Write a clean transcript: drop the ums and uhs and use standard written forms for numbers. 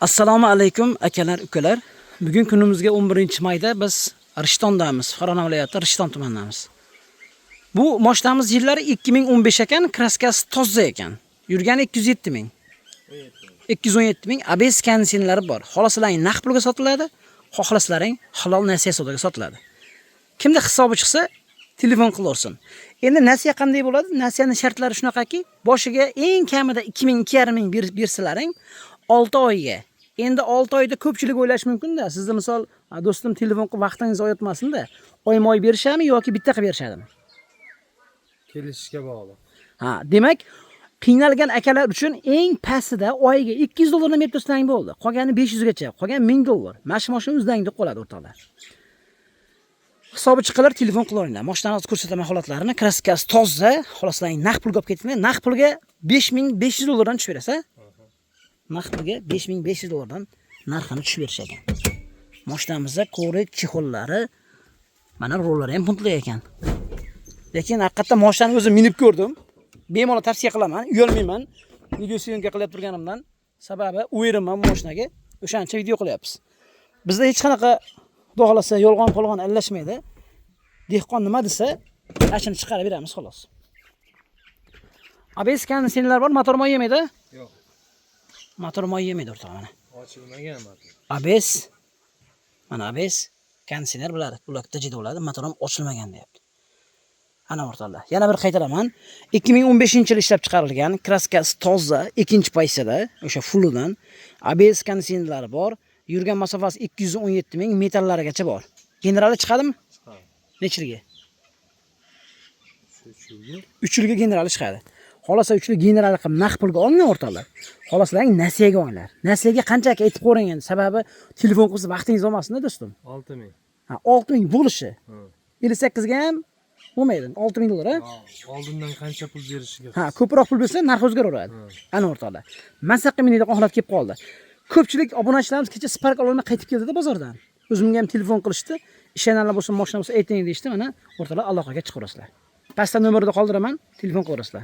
Assalomu alaykum, akalar, ukalar. Bugun kunimizga 11 mayda biz Rishtondamiz. Farg'ona viloyati Rishton tumanidamiz. Bu mashinamiz yillari 2015 ekan, kraskasi toza ekan. Yurgani 207 ming. 217 ming ABS konditsionerlari bor. Xohlasalaring, naqd pulga sotiladi, xohlasalaring, halol nasiya savdoga sotiladi. Kimda hisobi chiqsa, telefon qilaversin. Endi nasiya qanday bo'ladi? Nasiyaning shartlari shunaqaki, boshiga eng kamida 2000, 2,5 ming bersalaring 6 oyga. Endi 6 oyda ko'pchilik o'ylashi mumkin-da, sizni misol do'stim telefon qilib vaqtingizni oyatmasin-da, oyma-oy berishadimi yoki bitta qilib berishadimi? Kelishishga bog'liq. Ha, demak, qiynalgan akalar uchun eng pastida oyiga 200 dollardan berib tursang bo'ldi. Qolgani 500 gacha, qolgan 1000 dollar. Mana shu mashina o'zlaringda qoladi, o'rtoqlar. Hisobi chiqalar, telefon qilaveringlar. Mashinani hozir ko'rsataman holatlarini. Kraskasi toza, xohlasangiz, naqd pulga olib ketinglar. Naqd pulga 5500 dollardan tushib berasiz, ha? Naqd pulga 5500 dollardan narxini tushib berish ekan. Mashinamizda коврик, чехол lari, mana rollari ham puntli ekan. Lekin haqiqatdan mashinani o'zim minib ko'rdim. Bemalol tavsiya qilaman, uyalmayman. Video съёмка qilib turganimdan sababi уверен man bu mashinaga. O'shancha video qilyapmiz. Bizda hech qanaqa, xudo xolasa, yolg'on polg'on aralashmaydi. Dehqon nima desa, ashuni chiqarib beramiz, xolos. ABS konditsionerlar bor, motor moy yemaydi? Yo'q. Motor moy yemaydi, o'rtoq, mana. Ochilmagan motor. ABS, mana, ABS konditsioner biladi, blokda juda bo'ladi, motor ham ochilmagan deyapti. Ana, o'rtoqlar, yana bir qaytaraman. 2015-yil ishlab chiqarilgan, kraskasi toza, ikkinchi pozitsiyada, o'sha fullidan ABS konditsionerlari bor. Yurgan masofasi 217 ming, metallarigacha bor. Generali chiqadimi? Chiqadi. Necha yilga? Shu 3 yilga. 3 yilga generali chiqadi. Xohlasa, 3 yil generali qilib naqd pulga olinglar, o'rtoqlar. Xohlasalaring, nasiyaga olinglar. Nasiyaga qancha, aka, aytib qo'ying endi, sababi telefon qilsa, vaqtingiz olmasin-da, do'stim. 6000. Ha, 6000 bo'lishi. Ha. 58 ga ham bo'lmaydi. 6000 dollar, ha? Oldindan qancha pul berishiga. Ha, ko'proq pul bersa, narx o'zgaraveradi. Ha. Ana, o'rtoqlar. Maza qilib minadigan holat kelib qoldi. Ko'pchilik obunachilarimiz kecha Spark ololmay qaytib keldida bozordan. O'zimga ham telefon qilishdi. Ishonarli bo'lsa, mashina bo'lsa, ayting deyishdi. Mana, o'rtoqlar, aloqaga chiqaverasizlar. Pastda nomerni qoldiraman, telefon qilaverasizlar.